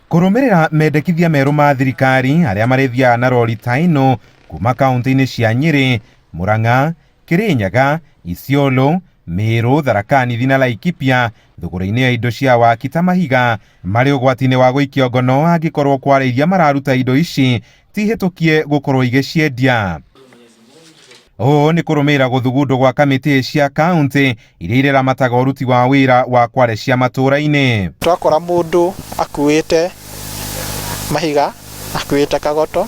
Kũrũmĩrĩra mendekithia merũ ma thirikari arĩa marĩthiaga na rori ta ĩno kuma kaunti-inĩ cia Nyĩrĩ, Murang'a, Kirinyaga, Isiolo, Meru, Tharaka Nithi na Laikipia thũgũrĩ-inĩ ya indo cia waki ta mahiga marĩ ũgwati-inĩ wa gũikio ngono angĩkorwo kware iria mararuta indo ici ti hĩtũkie gũkorwo igĩciendia. Ũũ nĩ kũrũmĩrĩra gũthugundwo gwa kamĩtĩ cia kaunti iria ireramataga ũruti wa wĩra wa kware cia matũũra-inĩ. Twakora mũndũ akuĩte mahiga, akuĩte kagoto,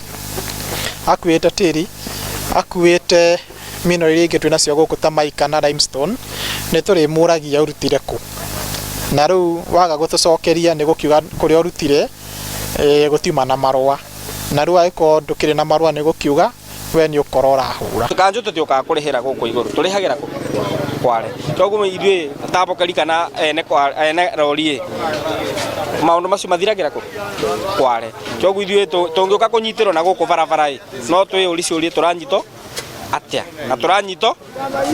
akuĩte tĩri, akuĩte mineral iria ingĩ twĩnacio gũkũ ta mica na limestone, nĩ tũrĩmũragia ũrutire kũ. Na rĩu waga gũtũcokeria nĩ gũkiuga kũrĩa ũrutire gũtiuma na marũa. Na rĩu angĩkorwo ndũkĩrĩ na marũa nĩ gũkiuga we nĩ ũkora ũrahũra. Kanjũ tũtiũkaga kũrĩhĩra gũkũ igũrũ, tũrĩhagĩra kũ Kware. Koguo ithuĩ ta abokeri kana ene ene rori ĩ, maũndũ macio mathiragĩra kũ Kware. Koguo ithuĩ tũngĩũka kũnyitĩrwo na gũkũ barabara ĩ, no twĩyũrie ciũria tũranyitwo atĩa na tũranyitwo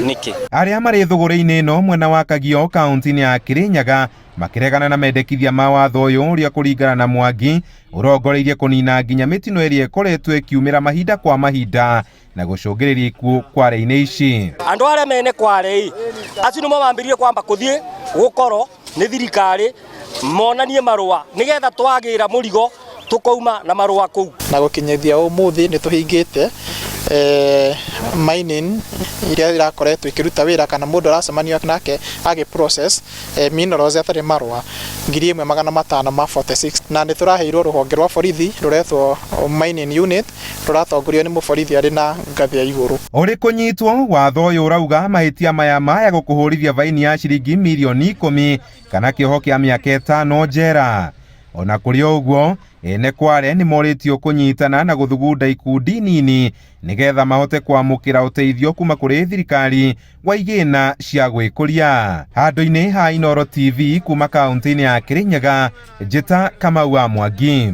nĩkĩ. Arĩa marĩ thũgũrĩ-inĩ ĩno mwena wa Kagio kaunti-inĩ ya Kirinyaga makĩregana na mendekithia ma watho ũyũ ũrĩa kũringana na Mwangi ũrongoreirie kũnina nginya mĩtino ĩrĩa ĩkoretwo ĩkiumĩra mahinda kwa mahinda na gũcũngĩrĩria ikuũ kware-inĩ ici. Andũ arĩa mene kware ĩ, acio nĩmo mambĩrĩrie kwamba kũthiĩ gũkorwo nĩ thirikari monanie marũa nĩgetha twagĩra mũrigo tũkauma na marũa kũu. Na gũkinyithia ũmũthĩ nĩ tũhingĩte mining iria irakoretwo ikĩruta wĩra kana mũndũ aracemanio nake agĩ process minerals atarĩ marũa 1546, na nĩ tũraheirwo rũhonge rwa borithi rũretwo mining unit rũratongorio nĩ mũborithi arĩ na ngathĩ ya igũrũ. Ũrĩ kũnyitwo, watho ũyũ ũrauga mahĩtia maya maya gũkũhũrithia baini ya ciringi mirioni 10 kana kĩoho kĩa mĩaka 5 njera. Ona kũrĩ o ũguo, ene kware nĩ morĩtio kũnyitana na gũthugunda ikundi nini nĩgetha mahote kwamũkĩra ũteithio kuma kũrĩ thirikari wa igĩna cia gwĩkũria. Handũ-inĩ ha Inooro TV kuma kaunti-inĩ ya Kirinyaga, Njĩta Kamau wa Mwangi.